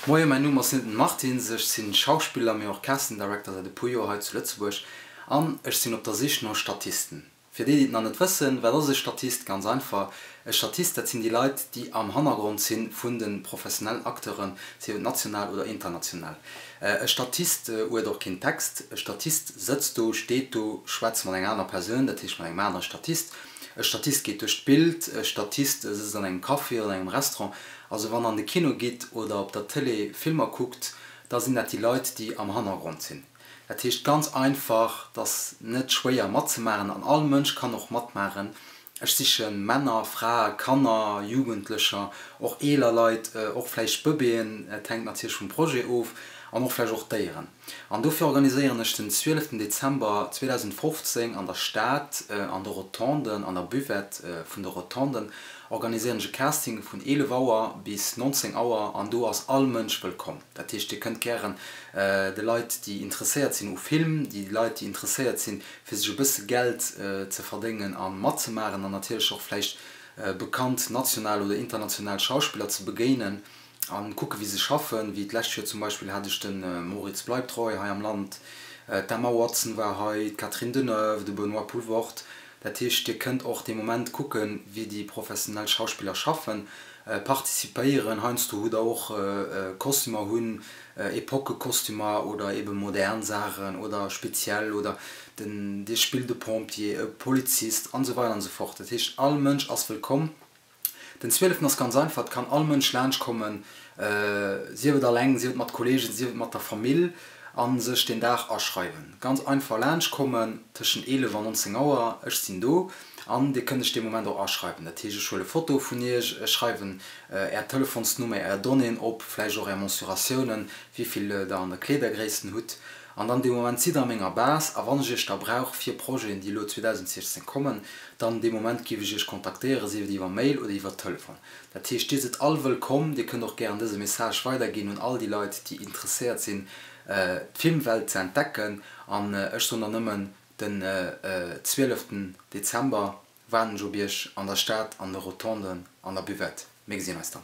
Moien, mäin Numm ass Nilton Martins, ech sinn Schauspiller mee och Casting Director säit e puer Joer hei zu Lëtzebuerg an ech sinn op der Sich no Statisten. Fir déi, déi et nach net wëssen, wat ass e Statist? Ganz einfach, e Statist, dat sinn déi Leit, déi am Hannergrond si vun de professionellen Acteuren, sief et national oder international. E Statist huet och keen Text. E Statist sëtzt do, steet do, schwätzt mat enger aner Persoun, dat heescht mat engem anere Statist. E Statist geet duerch d'Bild, e Statist sëtzt an engem Café oder an engem Restaurant. Also wann der an de Kino gitt oder op der Tëlee Filmer kuckt, da sinn dat déi Leit, déi am Hannergrond sinn. Dat heescht ganz einfach, et ass net schwéier matzemaachen an all Mënsch kann och matmaachen. Ech siche Männer, Frae, Kanner, Jugendlecher, och eeler Leit, och vläicht Bëbeeën, et hänkt natierlech vum Projet of, an och vläicht och Déieren. An dofir organiséieren ech den 12 Dezember 2015 an der Stad, an de Rotonden, an der Buvette vun de Rotonden, organiséieren ech e Casting vun 11 Auer bis 19 Auer an do ass all Mënsch wëllkomm. Dat heescht, Dir kënnt gären de Leit, déi interesséiert sinn u Film, déi Leit, déi interesséiert sinn, fir sech e bësse Geld ze verdéngen a matzemaachen an natierlech och vläicht bekannt national oder international Schauspiller ze begéinen a kucke wéi se schaffen. Wéi d'lescht Joer zum Beispill hat ech de Moritz Bleibtreu hei am Land, d'Emma Watson war hei, d'Catherine Deneuve, de Benoît Poelvoorde. Dat heescht, Dir kënnt och dee Moment kucken, wéi déi professionell Schauspiller schaffen. Participéieren, heiansdo hutt der och Kostümer hunn, Epoquekostümer oder ebe modern Saachen oder speziell oder den dir spillt e Pompier, e Polizist an esou weider an esou fort. Dat heescht all Mënsch ass wëllkomm. Den 12 ass ganz einfach, et kann all Mënsch laanscht kommen, sief et alleng, sief et mat Kollegen, sief et mat der Famill a sech deen Dag aschreiwen. Ganz einfach laanscht kommen tëschent 11 an 19 Auer, ech sinn do. An Dir kënnt lech dee Moment och aschreiwen. Dat heescht, ech huele Fotoe vun Iech, ech schreiwen Är Telefonsnummer, Är Donnéeën op, vläicht och Är Mensuratiounen, wéivill Der an der Kleedergréissten hutt. An dann dee Moment sidd Der a menger Base. A wann ech Iech da brauch fir Projeten, déi elo 2016 kommen, dann dee Moment géif ech Iech kontaktéieren, sief et iwwer Mail oder iwwer Telefon. Dat heescht, Dir sidd all wëllkomm. Dir kënnt och gären dëse Message weiderginn un all déi Leit, déi interesséiert sinn, d'Filmwelt ze entdecken. An ech soen dann nëmmen, Den 12 Dezember waarden ech op iech an der Stad an de Rotonden an der Buvette. Mir gesinn eis dann.